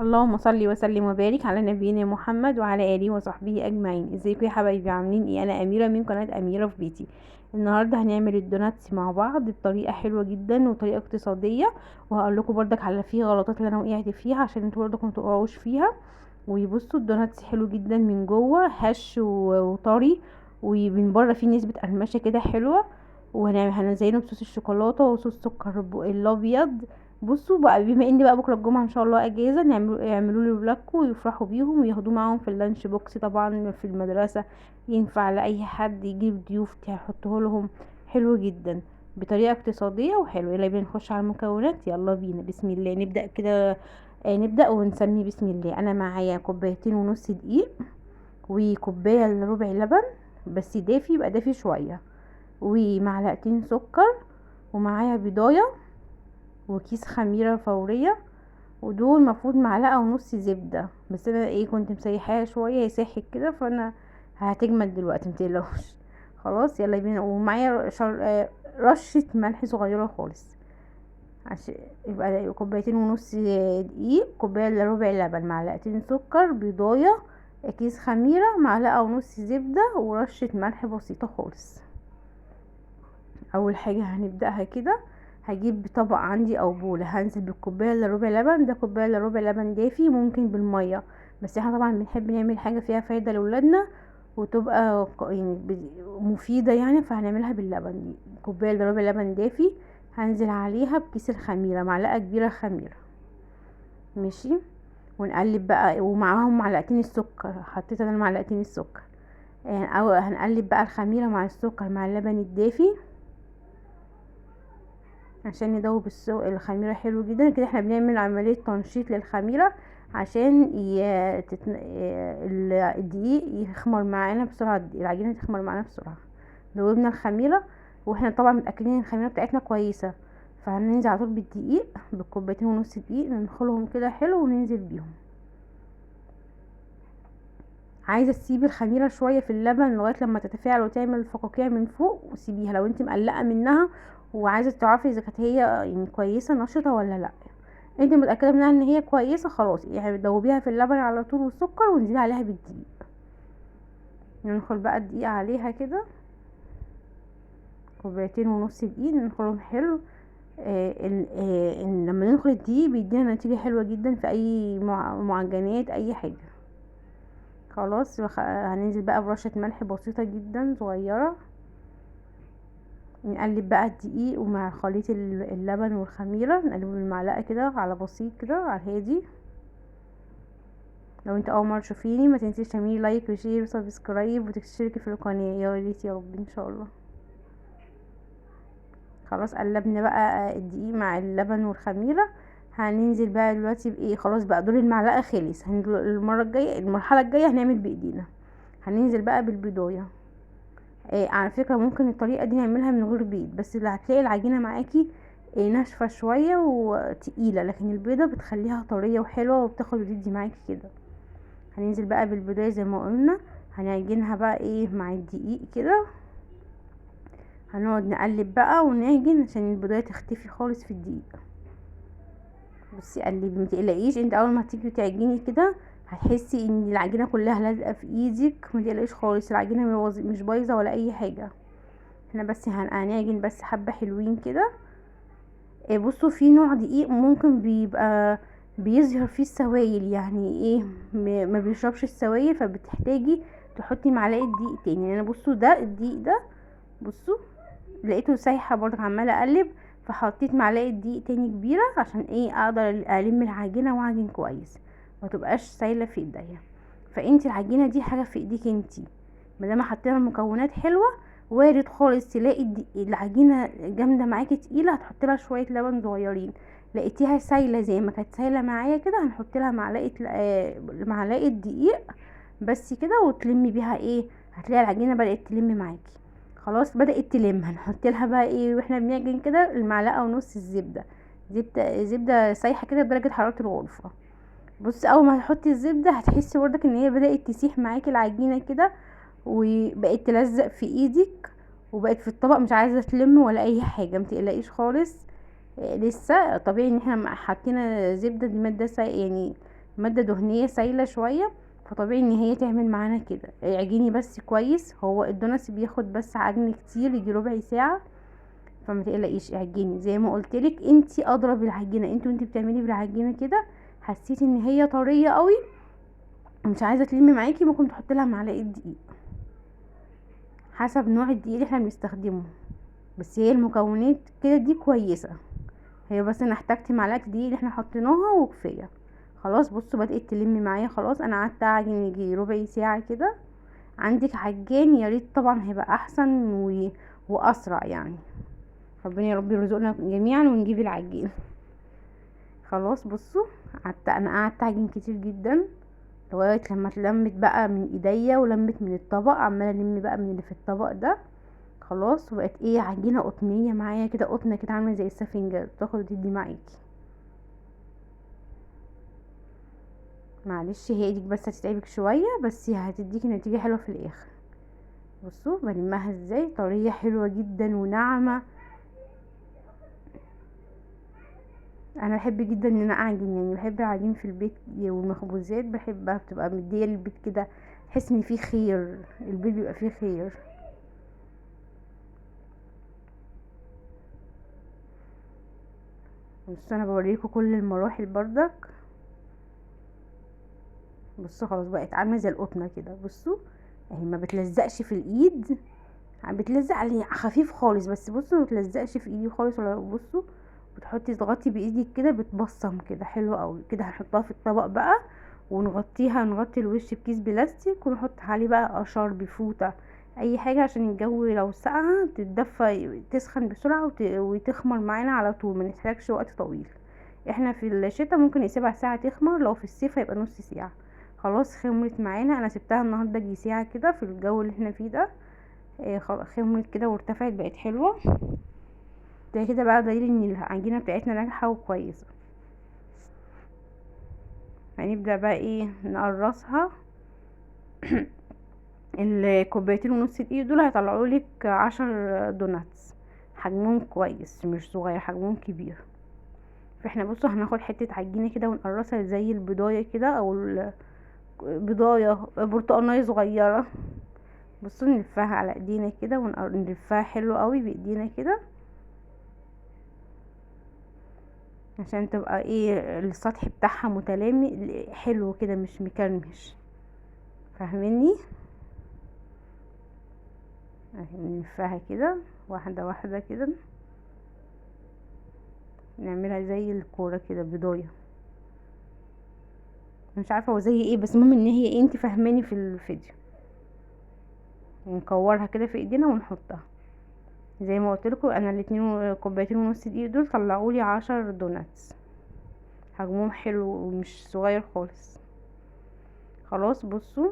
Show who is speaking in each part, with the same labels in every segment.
Speaker 1: اللهم صل وسلم وبارك على نبينا محمد وعلى اله وصحبه اجمعين. ازيكم يا حبايبي؟ عاملين ايه؟ انا اميره من قناة اميره في بيتي. النهارده هنعمل ال donuts مع بعض بطريقة حلوة جدا وطريقه اقتصادية، وهقول لكم بردك على فيه غلطات اللي انا وقعت فيها عشان انتوا بردك ما تقعوش فيها. وبصوا ال donuts حلو جدا من جوه، هش وطري، ومن بره فيه نسبه قرمشه كده حلوة، وهنزينه بصوص الشوكولاتة وصوص سكر الابيض. بصوا بقى، بما ان بقى بكره الجمعة ان شاء الله اجازه، يعملوا لي ولادكم ويفرحوا بيهم وياخدوه معاهم في ال lunch box، طبعا في المدرسة، ينفع لاي حد يجيب ضيوف تحطه لهم. حلو جدا بطريقة اقتصادية وحلو. يلا بينا نخش على المكونات، يلا بينا بسم الله. نبدا كده، نبدا ونسمي بسم الله. انا معايا كوبايتين ونص دقيق وكوبايه الا ربع لبن، بس دافي، يبقى دافي شوية، ومعلقتين سكر، ومعايا بيضايه وكيس خميره فورية، ودول مفروض معلقه ونص زبدة، بس انا كنت مسيحاها شوية، هي ساحت كده فانا هتجمد دلوقتي متقلقوش. خلاص يلا بينا. ومعايا رشه ملح صغيرة خالص، عشان يبقى كوبايتين ونص دقيق، كوباية الا ربع لبن، معلقتين سكر، بيضايه، كيس خميره، معلقه ونص زبدة، ورشه ملح بسيطة خالص. اول حاجة هنبداها كده، هجيب طبق عندي او بوله، هنزل بالكوبايه الا ربع لبن، ده كوباية الا ربع لبن دافي، ممكن بالمية، بس احنا طبعا بنحب نعمل حاجة فيها فايده لاولادنا وتبقى مفيدة فهنعملها باللبن. دي كوباية الا ربع لبن دافي، هنزل عليها بكيس الخميره، معلقه كبيرة خميره، ماشي. ونقلب بقى، ومعاهم معلقتين السكر، حطيت انا معلقتين السكر، او هنقلب بقى الخميره مع السكر مع اللبن الدافي عشان ندوب الخميره حلو جدا كده. احنا بنعمل عملية تنشيط للخميره عشان الدقيق يخمر معانا بسرعة، العجينة تخمر معانا بسرعة. دوبنا الخميره، واحنا طبعا متاكدين ان الخميره بتاعتنا كويسة، فهننزل على طول بالدقيق، بالكوبايتين ونص دقيق، ندخلهم كده حلو وننزل بيهم. عايزه تسيبي الخميره شوية في اللبن لغاية لما تتفاعل وتعمل الفقاقيع من فوق، وسيبيها لو انت مقلقة منها وعايزه تعرفي اذا كانت هي كويسة نشطة ولا لا. انت متاكدة منها ان هي كويسة، خلاص دوبيها في اللبن على طول والسكر، ونزيد عليها بالدقيق. ندخل بقى الدقيق عليها كده، كوبايتين ونص دقيق، ندخلهم حلو. لما ندخل الدقيق بيدينا نتيجة حلوة جدا في اي معجنات، اي حاجة. خلاص هننزل بقى برشه ملح بسيطة جدا صغيرة. نقلب بقى الدقيق ومع خليط اللبن والخميره، نقلبه بالمعلقه كده على بسيط كده على الهادي. لو انت اول مرة تشوفيني ما تنسيش تعملي like و share و subscribe وتشتركي في القناة، يا ريت يا رب ان شاء الله. خلاص قلبنا بقى الدقيق مع اللبن والخميره. هننزل بقى دلوقتي بايه، خلاص بقى دور المعلقة خلص. هننزل المرة الجاية، المرحلة الجاية هنعمل بايدينا. هننزل بقى بالبيضايه. على فكرة ممكن الطريقة دي نعملها من غير بيض، بس اللي هتلاقي العجينة معاكي، ناشفة شوية وتقيله، لكن البيضة بتخليها طرية وحلوه وبتاخد وتدي معاكي كده. هننزل بقى بالبيضايه زي ما قلنا، هنعجنها بقى مع الدقيق كده، هنقعد نقلب بقى ونعجن عشان البيضايه تختفي خالص في الدقيق. بصي قلبي، ما تقلقيش، انت اول ما هتيجي تعجني كده هتحسي ان العجينة كلها لازقه في ايدك، ما تقلقيش خالص، العجينة مش بايظة ولا اي حاجة. احنا بس هنعجن بس حبه حلوين كده. بصوا في نوع دقيق ممكن بيبقى بيظهر فيه السوائل، يعني ايه ما بيشربش السوائل، فبتحتاجي تحطي معلقه دقيق تاني. انا بصوا ده الدقيق ده، بصوا لقيته سايحه برضه، عماله اقلب، فحطيت معلقه دقيق تاني كبيرة عشان اقدر الم العجينة واعجن كويس، ما تبقاش سايله في ايديا. فانتي العجينة دي حاجة في ايديك انتي، ما دام حطينا المكونات حلوة، وارد خالص تلاقي العجينة جامدة معاكي تقيلة، هتحطي لها شوية لبن صغيرين. لقيتيها سايله زي ما كانت سايله معايا كده، هنحط لها معلقه دقيق بس كده، وتلمي بيها هتلاقي العجينة بدات تلم معاكي. خلاص بدات تلم، هنحط لها بقى واحنا بنعجن كده المعلقة ونص الزبدة، زبدة سايحه كده بدرجة حرارة الغرفة. بصي اول ما هتحطي الزبدة هتحسي برضك ان هي بدات تسيح معاكي العجينة كده، وبقت تلزق في ايدك، وبقت في الطبق مش عايزه تلم ولا اي حاجة، ما تقلقيش خالص. لسه طبيعي ان احنا حطينا زبدة، دي مادة مادة دهنية سايله شوية، فطبيعي ان هي تعمل معانا كده. اعجني بس كويس، هو ال donuts بياخد بس عجن كتير، يجي ربع ساعة، فما تقلقيش اعجني زي ما قلتلك. انتي اضرب العجينة، انتي وانتي بتعملي بالعجينه كده حسيتي ان هي طرية قوي ومش عايزه تلم معاكي، ممكن تحطي لها معلقه دقيق حسب نوع الدقيق اللي احنا بنستخدمه، بس هي المكونات كده دي كويسة، هي بس انا احتاجت معلقه دقيق اللي احنا حطيناها وكفاية. خلاص بصوا بدات تلم معايا خلاص. انا قعدت اعجن يجي ربع ساعة كده. عندك عجان يا ريت طبعا هيبقى احسن واسرع يعني. ربنا يا رب يرزقنا جميعا ونجيب العجين. خلاص بصوا انا قعدت اعجن كتير جدا لغاية لما اتلمت بقى من ايديا ولمت من الطبق، عماله الم بقى من اللي في الطبق ده. خلاص وبقت ايه عجينه قطنيه معايا كده، قطنه كده عامله زي السفنجه، بتاخد وتدي معاكي. معلش هي ايدك بس هتتعبك شوية، بس هتديكي نتيجة حلوة في الاخر. بصوا بلمها ازاي، طرية حلوة جدا وناعمه. انا بحب جدا ان انا اعجن، يعني بحب العجين في البيت والمخبوزات بحبها، بتبقى مديه للبيت كده، تحس ان فيه خير، البيت بيبقى فيه خير. بصوا انا بوريكم كل المراحل بردك. بصوا خلاص بقت عامله زي القطنه كده. بصوا اهي ما بتلزقش في الايد، بتلزق عليه خفيف خالص، بس بصوا ما بتلزقش في ايدي خالص. ولا بصوا بتحطي تضغطي بايدك كده بتبصم كده حلو قوي كده. هنحطها في الطبق بقى ونغطيها، نغطي الوش بكيس بلاستيك ونحط عليه بقى قشر بفوطه اي حاجة عشان الجو لو سقع تتدفى تسخن بسرعة وتخمر معانا على طول، ما نحتاجش وقت طويل. احنا في الشتاء ممكن نسيبها ساعة تخمر، لو في الصيف هيبقى نص ساعة. خلاص خمرت معانا، انا سبتها النهارده جي ساعة كده في الجو اللي احنا فيه ده، خمرت كده وارتفعت بقت حلوة. ده كده بقى دليل ان العجينة بتاعتنا ناجحة وكويسة. هنبدا بقى ايه نقرصها. الكوبايتين ونص دقيق دول هيطلعوا لك 10 donuts، حجمهم كويس مش صغير، حجمهم كبير. فاحنا بصوا هناخد حتة عجينه كده ونقرصها زي البضايه كده، او بضايه برتقانيه صغيرة. بصوا نلفها على ايدينا كده ونلفها حلو قوي بايدينا كده عشان تبقى ايه السطح بتاعها متلامي حلو كده مش مكرمش، فاهميني؟ اهي نلفها كده واحدة واحدة كده، نعملها زي الكورة كده بضايه، مش عارفه هو زي ايه بس المهم ان هي ايه، انت فاهماني في الفيديو. ونكورها كده في ايدينا ونحطها زي ما قلت لكم. انا الاتنين كوبايتين ونص دقيق دول طلعوا لي 10 donuts، حجمهم حلو ومش صغير خالص. خلاص بصوا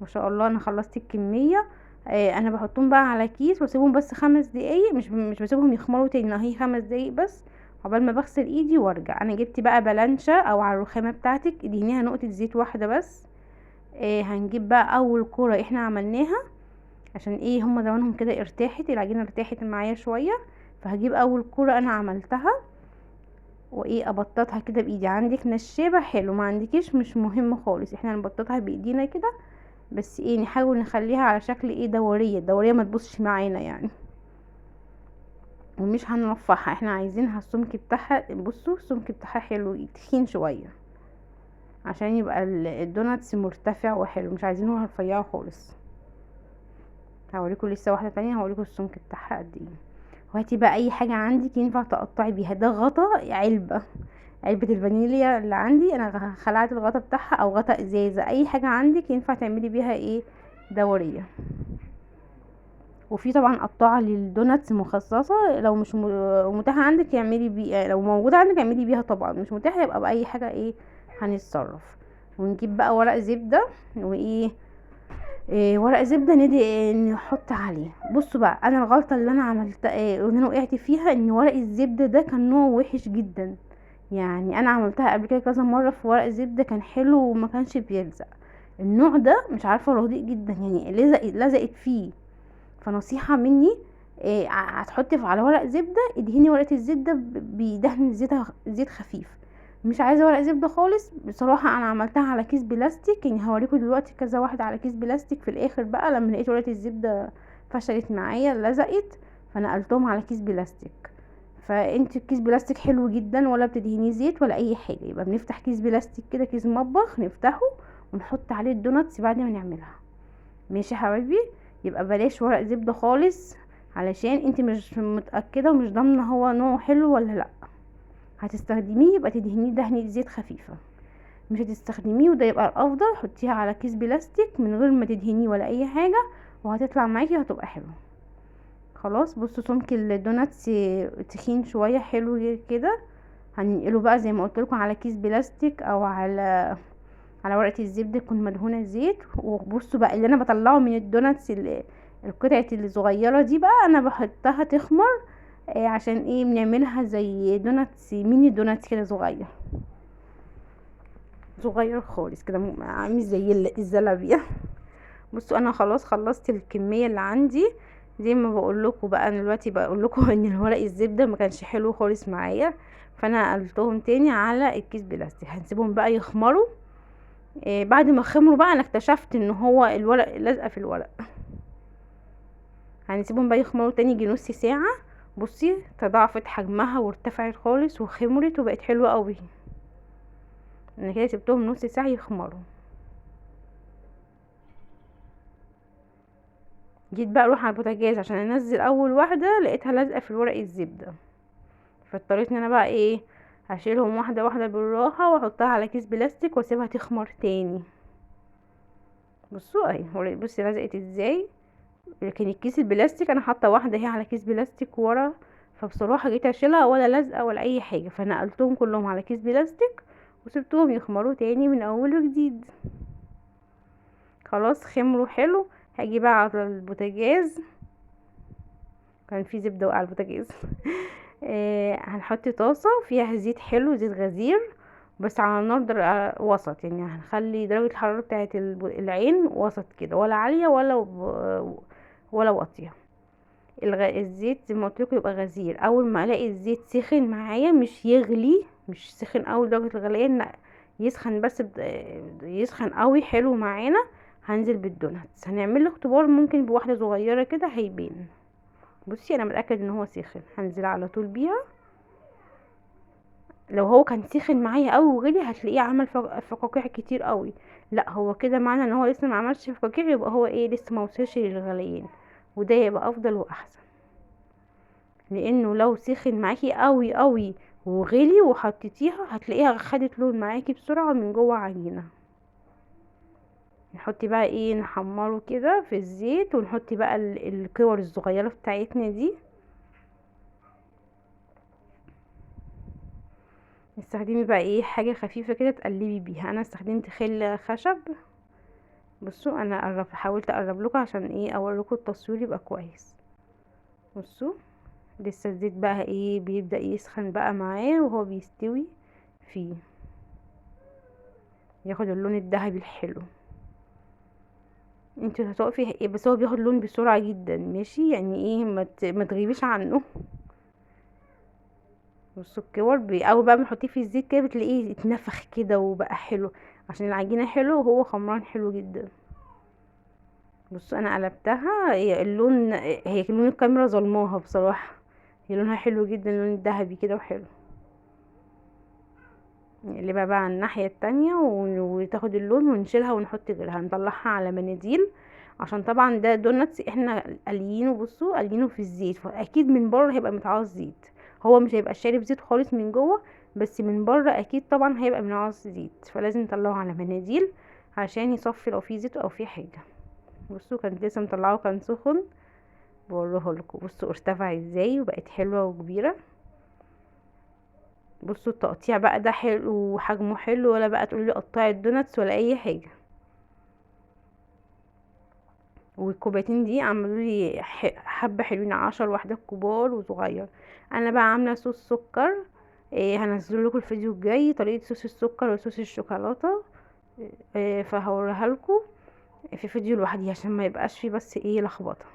Speaker 1: ما شاء الله انا خلصت الكمية. انا بحطهم بقى على كيس واسيبهم بس 5 دقايق، مش بسيبهم يخمروا تاني، هي 5 دقايق بس عقبال ما بغسل ايدي وارجع. انا جبت بقى بلانشا او على الرخامه بتاعتك ادهنيها نقطة زيت واحدة بس. هنجيب بقى اول كورة احنا عملناها عشان ايه هما زمانهم كده ارتاحت العجينة، ارتاحت معايا شوية. فهجيب اول كورة انا عملتها وايه ابططها كده بايدي. عندك نشابه حلو، ما عندكيش مش مهم خالص، احنا هنبططها بايدينا كده بس ايه نحاول نخليها على شكل ايه دورية، الدورية ما تبصش معانا يعني، ومش هنرفعها، احنا عايزينها السمك بتاعها. بصوا السمك بتاعها حلو تخين شوية عشان يبقى ال donuts مرتفع وحلو، مش عايزينه رفيعة خالص. هوريكم لسه واحدة تانية، هوريكم السمك بتاعها قد ايه. وهاتي بقى اي حاجة عندك ينفع تقطعي بيها. ده غطا علبة الفانيليا اللي عندي انا خلعت الغطا بتاعها، او غطا ازازة، اي حاجة عندك ينفع تعملي بيها ايه دورية. وفي طبعا قطاعه لل donuts مخصصة، لو مش متاحة عندك اعملي بيها، لو موجودة عندك اعملي بيها طبعا، مش متاحة يبقى باي حاجة ايه هنتصرف. ونجيب بقى ورق زبدة وايه إيه ورق زبدة ندي نحط عليه. بصوا بقى انا الغلطة اللي انا عملتها اللي انا وقعت فيها ان ورق الزبدة ده كان نوع وحش جدا، يعني انا عملتها قبل كده كذا مرة في ورق زبدة كان حلو وما كانش بيلزق. النوع ده مش عارفه رديء جدا يعني لزقت فيه. فنصيحه مني هتحطي على ورق زبدة ادهني ورقة الزبدة بدهن زيت خفيف، مش عايزه ورق زبدة خالص. بصراحة انا عملتها على كيس بلاستيك، يعني هوريكم دلوقتي كذا واحدة على كيس بلاستيك. في الاخر بقى لما لقيت ورقة الزبدة فشلت معايا لزقت، فنقلتهم على كيس بلاستيك. فانت الكيس بلاستيك حلو جدا، ولا بتدهنيه زيت ولا اي حاجة. يبقى بنفتح كيس بلاستيك كده، كيس مطبخ، نفتحه ونحط عليه ال donuts بعد ما نعملها. ماشي يا حبايبي؟ يبقى بلاش ورق زبدة خالص، علشان انت مش متاكدة ومش ضامنه هو نوعه حلو ولا لا. هتستخدميه يبقى تدهنيه دهنه زيت خفيفة، مش هتستخدميه وده يبقى الافضل. حطيها على كيس بلاستيك من غير ما تدهنيه ولا اي حاجة، وهتطلع معاكي وهتبقى حلوة. خلاص بصوا سمك ال donuts تخين شوية، حلو كده. هننقله بقى زي ما قلت لكم على كيس بلاستيك او على ورقة الزبدة تكون مدهونه زيت. وبصوا بقى اللي انا بطلعه من ال donuts القطعة الصغيرة دي بقى انا بحطها تخمر، عشان ايه؟ بنعملها زي donuts، mini donuts كده صغير صغير خالص كده، عامل زي الزلابيه. بصوا انا خلاص خلصت الكمية اللي عندي. زي ما بقول لكم بقى، انا دلوقتي بقول لكم ان الورق الزبدة ما كانش حلو خالص معايا، فانا قلتهم تاني على الكيس بلاستيك. هنسيبهم بقى يخمروا. بعد ما خمروا بقى انا اكتشفت ان هو الورق لازقه في الورق. هنسيبهم بقى يخمروا تاني يجي نص ساعة. بصي تضاعفت حجمها وارتفعت خالص وخمرت وبقت حلوة قوي. انا كده سبتهم نص ساعة يخمروا. جيت بقى اروح على البوتاجاز عشان انزل اول واحدة، لقيتها لازقه في الورق الزبدة، فاضطريت ان انا بقى ايه، هشيلهم واحدة واحدة بالراحة واحطها على كيس بلاستيك واسيبها تخمر تاني. بصوا اهي، بصي لزقت ازاي. لكن الكيس البلاستيك انا حاطه واحدة اهي على كيس بلاستيك ورا، فبصراحة جيت اشيلها ولا لازقه ولا اي حاجة، فنقلتهم كلهم على كيس بلاستيك وسبتهم يخمروا تاني من اول وجديد. خلاص خمروا حلو. هاجي بقى على البوتاجاز، كان في زبدة وقع على البوتاجاز. هنحط طاسه فيها زيت حلو، زيت غزير، بس على النار وسط، يعني هنخلي درجه الحرارة بتاعه العين وسط كده، ولا عالية ولا واطية. الزيت زي ما قلت لكم يبقى غزير. اول ما الاقي الزيت سخن معايا، مش يغلي، مش سخن قوي درجه الغليان، لا يسخن بس يسخن قوي حلو معانا، هنزل بال donuts. هنعمل له اختبار ممكن بواحدة صغيرة كده هيبان. بصي انا متاكد ان هو سخن، هنزل على طول بيها. لو هو كان سخن معايا قوي وغلي هتلاقيه عمل فقاقيع كتير قوي. لا هو كده معنى ان هو لسه ما عملش فقاقيع، يبقى هو ايه، لسه ما وصلش للغليان، وده يبقى افضل واحسن. لانه لو سخن معاكي قوي قوي وغلي وحطيتيها هتلاقيها خدت لون معاكي بسرعة من جوه عجينه. نحط بقى ايه، نحمره كده في الزيت، ونحط بقى الكور الصغيرة بتاعتنا دي. استخدمي بقى ايه، حاجة خفيفة كده تقلبي بيها. انا استخدمت خل خشب. بصوا انا حاولت اقرب لكم عشان ايه، اوريكم التصوير يبقى كويس. بصوا لسه الزيت بقى ايه، بيبدأ يسخن بقى معاه وهو بيستوي فيه، ياخد اللون الذهبي الحلو. انتوا هتقفي ايه، بس هو بياخد لون بسرعة جدا، ماشي؟ يعني ايه، ما تغيبيش عنه. بصوا الكور اول بقى ما تحطيه في الزيت كده بتلاقيه اتنفخ كده وبقى حلو، عشان العجينة حلو وهو خمران حلو جدا. بصوا انا قلبتها، هي اللون، هي لون الكاميرا ظلماها بصراحة، هي لونها حلو جدا، لون الذهبي كده وحلو. نقلبها بقى على الناحية التانية وتاخد اللون، ونشيلها ونحط غيرها، نطلعها على مناديل، عشان طبعا ده donuts احنا قليينه. بصوا قليينه في الزيت، فاكيد من بره هيبقى متعوز زيت، هو مش هيبقى شارب زيت خالص من جوه، بس من بره اكيد طبعا هيبقى متعوز زيت، فلازم نطلعه على مناديل عشان يصفي لو فيه زيت او فيه حاجة. بصوا كانت لسه مطلعه كان سخن، بوريه لكم. بصوا ارتفع ازاي وبقت حلوة وكبيره. بصوا التقطيع بقى ده حلو وحجمه حلو، ولا بقى تقولي لي قطعي ال donuts ولا اي حاجة. والكوبايتين دي عملوا لي حبه حلوين، 10 وحدات كبار وصغير. انا بقى عامله صوص سكر، هنزل لكم الفيديو الجاي طريقه صوص السكر وصوص الشوكولاتة، فهوريها لكم في فيديو لوحدي عشان ما يبقاش فيه بس ايه لخبطة.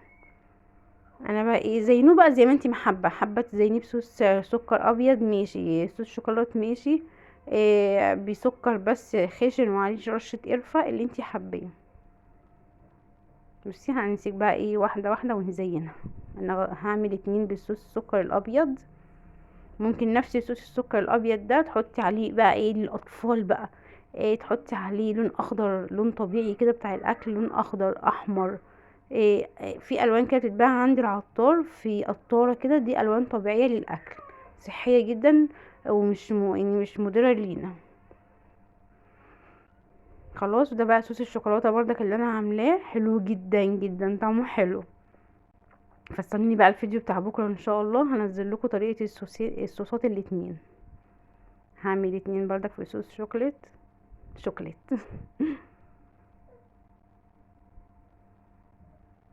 Speaker 1: انا بقى ايه، زينوه بقى زي ما انتي محبة، حابة تزينيه بصوص سكر ابيض ماشي، صوص شوكولاتة ماشي، بسكر بس خشن وعليه رشه قرفه، اللي انتي حباه. بصي هنمسك بقى ايه واحدة واحدة ونزينها. انا هعمل 2 بالصوص السكر الابيض. ممكن نفس صوص السكر الابيض ده تحطي عليه بقى ايه للاطفال بقى، إيه تحطي عليه لون اخضر، لون طبيعي كده بتاع الاكل، لون اخضر احمر، إيه في الوان كده بتتباع عند العطار في قطاره كده، دي الوان طبيعية للاكل، صحية جدا ومش يعني مش مضرة لينا. خلاص. وده بقى صوص الشوكولاتة بردك اللي انا عاملاه، حلو جدا جدا، طعمه حلو. فاستنوني بقى الفيديو بتاع بكره ان شاء الله، هنزل لكم طريقه الصوصات الاتنين. هعمل 2 بردك في صوص شوكليت.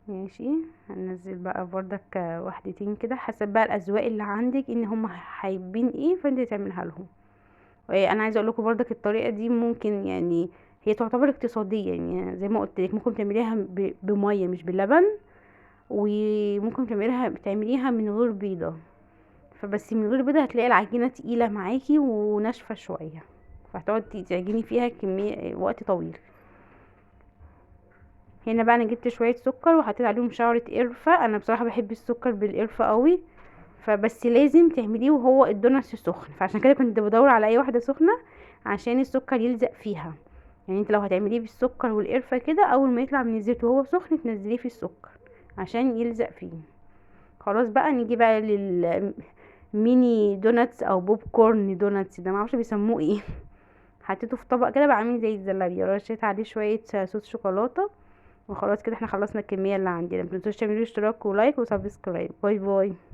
Speaker 1: ماشي. هنزل بقى بردك واحدتين كده حسب بقى الاذواق اللي عندك ان هم حابين ايه فانت تعملها لهم. انا عايزه اقول لكم بردك الطريقة دي ممكن هي تعتبر اقتصادية، زي ما قلت لك ممكن تعمليها بميه مش باللبن، وممكن تعمليها من غير بيضة. فبس من غير بيضة هتلاقي العجينة تقيلة معاكي وناشفه شوية، فهتقعدي تعجني فيها كمية وقت طويل. هنا بقى انا جبت شوية سكر وحطيت عليهم شعره قرفه، انا بصراحة بحب السكر بالقرفه قوي، فبس لازم تعمليه وهو الدوناتس سخن، فعشان كده كنت بدور على اي واحدة سخنة عشان السكر يلزق فيها. انت لو هتعمليه بالسكر والقرفه كده، اول ما يطلع من الزيت وهو سخن تنزليه في السكر عشان يلزق فيه. خلاص بقى نيجي بقى للميني donuts او popcorn donuts، ده معرفش بيسموه ايه. حطيته في طبق كده بقى عامل زي الزلابيه، رشيت عليه شوية صوص شوكولاتة، وخلاص كده احنا خلصنا الكمية اللي عندنا. متنسوش تعملوا اشتراك و like و subscribe. bye bye.